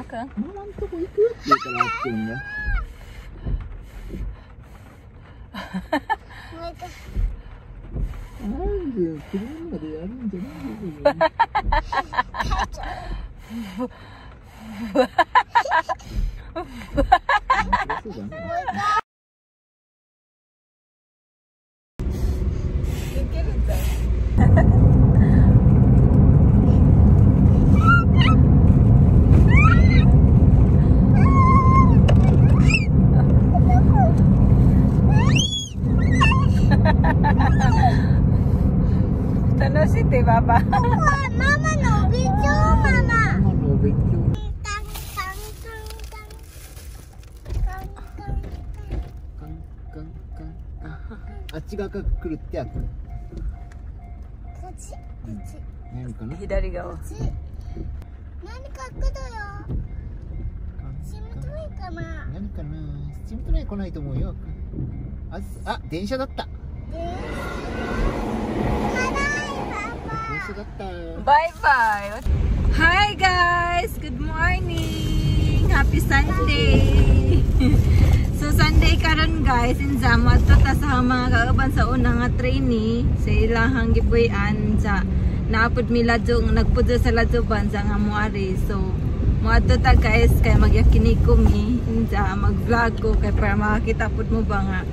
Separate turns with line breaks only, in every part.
くん。
ママんとこ行くって言うから、あっくんが。なんで車の中でやるんじゃないよ。そうだね。
いけるんじゃん。楽しいってばば。
ママのお勉強、ママ。
ママのお勉強。
カンカンカンカンカンカン
カンカンカンカン。あっち側から来るってあっ。
こっちこっち。
何かな。
左側。
こっち。何か来るよ。チームトレイかな。
何かな。チームトレイ来ないと思うよ。あ、電車だった。
Bye bye. Hi guys, good morning. Happy Sunday. So Sunday karon guys, in Zama to ta sa mga kauban sa una nga trainee sa ilahang gibuy-an sa naapod mi ladyo nagpudyo sa ladyo ban sa nga moari. So moadto ta guys kay magyakiniko mi inza mag-vlog ko kay para makakita pud mo ba nga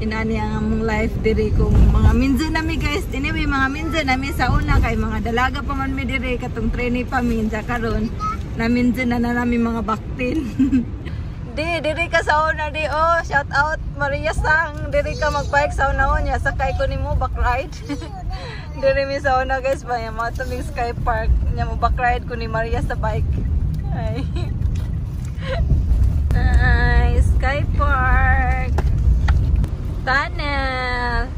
inani ang among life diri kung mga minzo nami guys. Anyway, mga minzo nami sa una kay mga dalaga pa man mi diri katong trainee pa minza karon na minzo na nami mga baktin. Di diri ka sa una di oh, shout out Maria Sang, diri ka magbike sa una niya sakay ko nimo back ride. Diri mi sa una guys ba mga tuming Sky Park nya mo back ride ko ni Maria sa bike. Ay. Ay, Sky Park. Tunnel.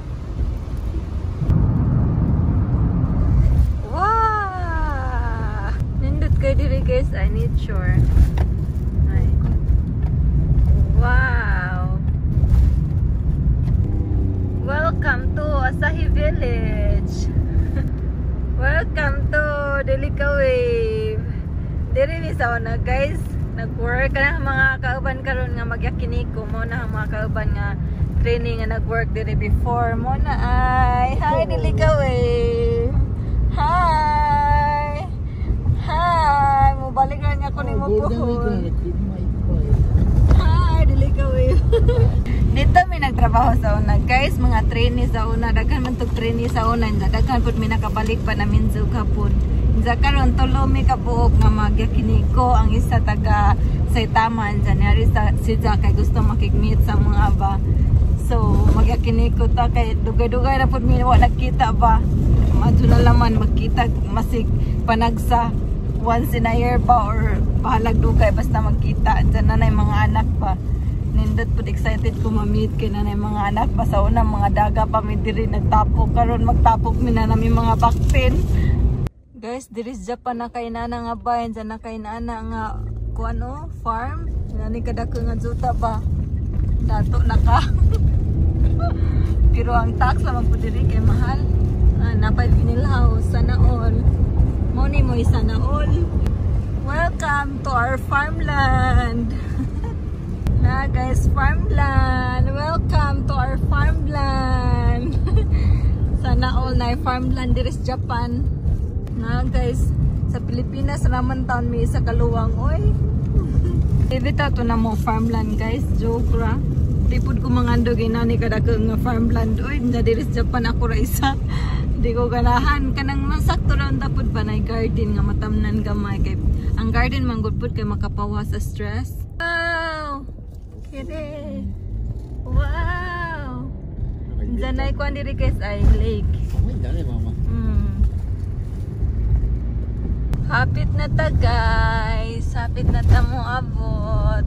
Wow! Nindot kayo diri guys, I need sure. Ay. Wow! Welcome to Asahi Village. Welcome to Delica Wave. Diri mi sa una guys, nag-work ka na mga kauban karon nga magyakiniko mo na ang mga kauban nga training nga nag-work diri before mo na ay. Hi Delica Wave. Hi. Hi, mo balik ra niya ko nimo pohon. Hi Delica Wave. Dito mi nagtrabaho sa una guys, mga trainee sa una, daghan man tog trainee sa una, daghan pud mi nakabalik pa na minzo kapon. Inza karon tulo mi kabuok nga magyakiniko, ang isa taga Saitama, inza niari sa si Jack kay gusto makig-meet sa mga ba. So magyakiniko ta kay dugay-dugay na pud mi wa nagkita ba. Madto na laman magkita masig panagsa once in a year ba or bahalag dugay basta magkita. Diyan na nay mga anak pa. Nindot pud excited ko ma-meet kay nanay mga anak pa sa una mga daga pa mi diri nagtapok karon magtapok mi na nami mga baktin. Guys, diri sa Japan na kay nana nga bayan, dyan na kay nana nga kuano farm. Nani kadako nga juta ba. Dato na ka. Pero ang tax lamang pud diri kay mahal. Napay vinyl house sana all. Mo ni mo sana all. Welcome to our farmland. Na guys, farmland. Welcome to our farmland. Sana all na farmland diri sa Japan. Na guys, sa Pilipinas raman taon may isa kaluwang oy. Ibita to na mo farmland guys, joke ra. Di pud ko mangando ginani kadako nga farmland oy, na diri sa Japan ako ra isa. Di ko ganahan kanang masakto ra unta pud ba nay garden nga matamnan gamay kay ang garden man gud pud kay makapawa sa stress. Wow! Kere. Wow! Diyan ay kuan diri guys ay lake.
Mama.
Hapit na ta guys. Hapit na ta mo abot.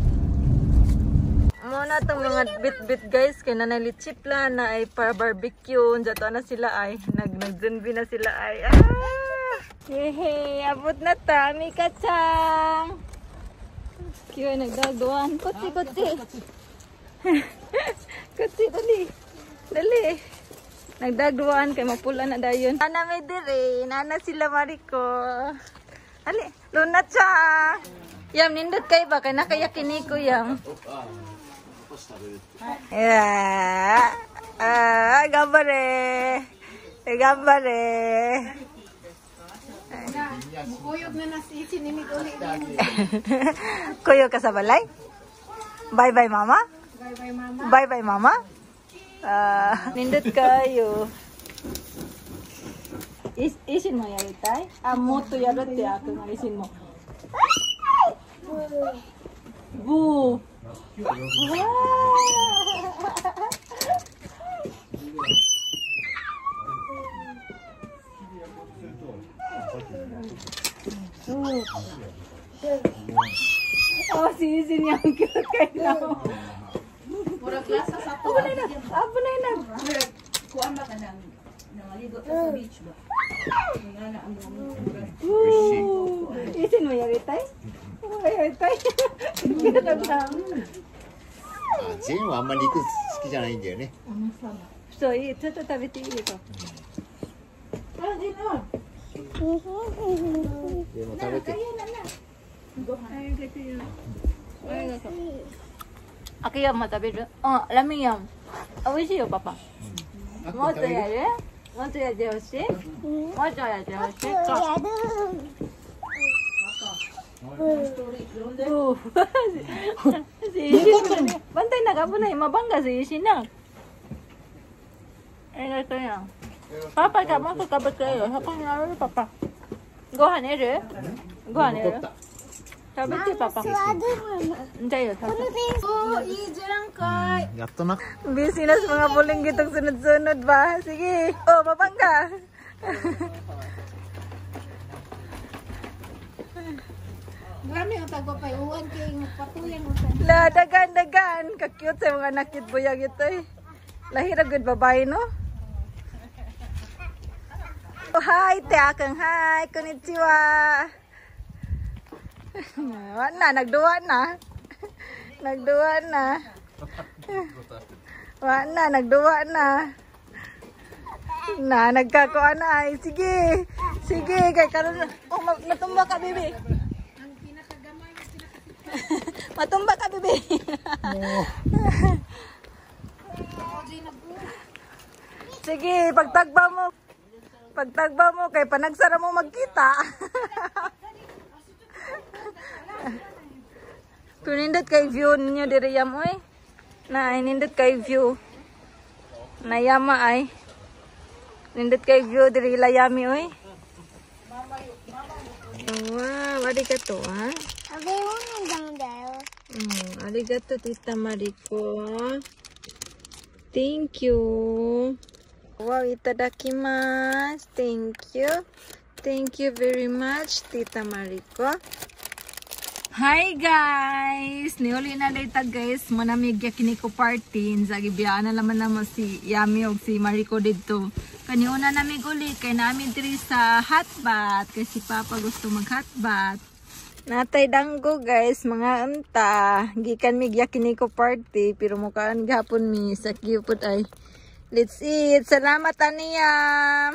Muna tong mga bit-bit guys kay nanay chipla na ay para barbecue. Diyan na sila ay nag-zombie na sila ay. Ah! Hehe, abot na ta Mika-chan. Kiyo nagdagduan. Kutsi kutsi. Kutsi dali. Dali. Nagdagduan kay mapula na dayon. Ana may dire, nana sila Mariko. Ali, lunat siya. Yam, nindot kay ba? Kay nakayakiniko, Yam. Yeah. Ah, gambare. Gambare.
Kuyog na na si sinimig uli.
Kuyog ka sa balay? Bye-bye, mama.
Bye-bye, mama.
Bye-bye, mama. Nindot kayo. Isin mo yaritay? Ah, moto yarote ako nga isin mo. Boo! Wow! Oh, si Isin yung cute kayo na.
Murag lasa sa to.
Abo na abo na.
Kuan ba ka nang nangaligo sa beach ba?
Ooh. Isin mo yaritay? Yaritay? Cute lang.
ジェンはあんまり肉好きじゃないんだよね。
そう、いい。ちょっと食べていいよ。
でも食べて。
あけやま食べる？うん、ラミヤン。美味しいよ、パパ。もっとやる？もっとやってほしい？もっとやってほしい？
やる。
Si Ishin. Bantay na, kabo na. Mabangga si Ishin na. Ay, ito yan. Papa, ka mo食べてよ。そこにあるパパ。ご飯いる？ご飯いる？食べてパパ。
座るママ。
じゃあよ、食べて。
Oh, いいじゃんかい。
やっとな。
Busy na sa mga bulinggitong sunod-sunod ba? Sige. Oh, mabangga.
Grabe ang tagwa pa. Uwan kay patuyan utan.
La, dagan, dagan. Ka-cute sa mga nakit buyag ito eh. Lahira good babae, no? Oh, hi, te akang hi. Konnichiwa. Wala na, nagduwa na. Nagduwa na. Wala na, nagduwa na. Na, nagkakuha na ay. Sige. Sige, kay karon. Oh, natumba ka, baby.
Ang pinakagamay, ang
Matumba ka, baby. Sige, pagtagba mo. Pagtagba mo, kay panagsara mo magkita. Kung nindot kay view ninyo diri yam oy. Na, nindot kay view. Nayama ay. Nindot kay view diri layami oy. Wow, arigato ha.
食べ物なんだよ。
Arigato Tita Mariko. Thank you. Wow, itadakimasu. Thank you. Thank you very much, Tita Mariko. Hi guys! Niuli na data guys. Manamig yakiniko party. Sa gibiyaan na laman naman si Yami og si Mariko dito. Kaniuna namig uli kay namin diri sa hot bath. Kasi si Papa gusto mag hot bath. Natay danggo guys, mga unta. Gikan mig yakiniko party pero mukaan gihapon mi sa gyupod ay. Let's eat. Salamat Ania.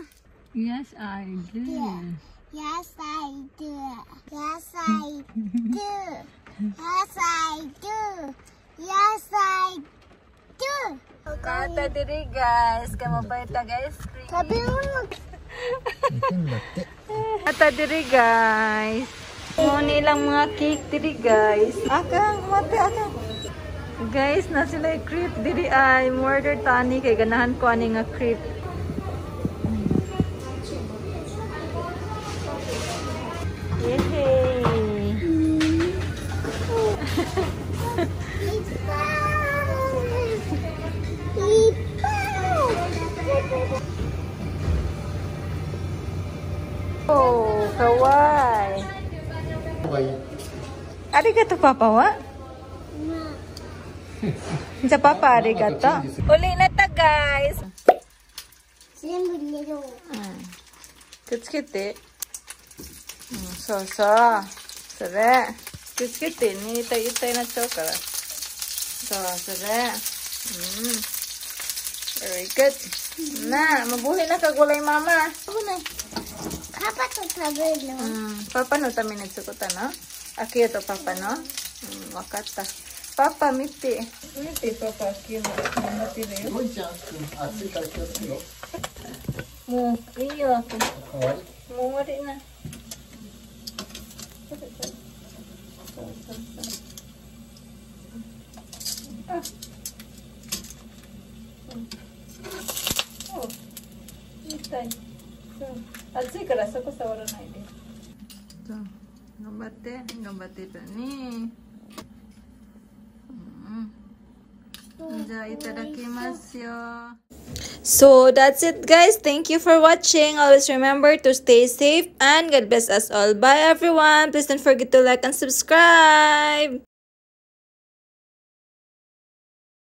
Yes, I do.
Yes, I do. Yes, I do. Yes, I do. Yes, I do.
Kata diri guys, kay mabait ta guys.
食べ物
Ata diri guys. Mo nilang mga cake diri guys. Akang mate akang. Guys, na sila crepe diri ay murder tani kay ganahan ko ani nga crepe. Yay!
いっぱい。いっぱい。
Oh, kawaii. Arigato papa wa. Sa papa arigato. Uli na ta guys.
全部入れよう。
くっつけて。そうそう。それ。くっつけてね。一体一体になっちゃうから。そう、それ。Very good. Na, mabuhay na kagulay mama. Ako na.
パパと食べるの。
パパのために作ったの？開けようとパパの。うん、わかった。パパ見て。見て、パパ開けよう。頑張ってる
す
よ。
ごいじゃん。暑いから気をつけろ。
もういいよ。
終わり。
もう終わりな。そうそうそう。あ。うん。お、痛い。そう。暑いからそこ触らないで。そう。頑張って、頑張ってたね。うん。じゃあ、いただきますよ。So that's it, guys. Thank you for watching. Always remember to stay safe and God bless us all. Bye, everyone. Please don't forget to like and subscribe.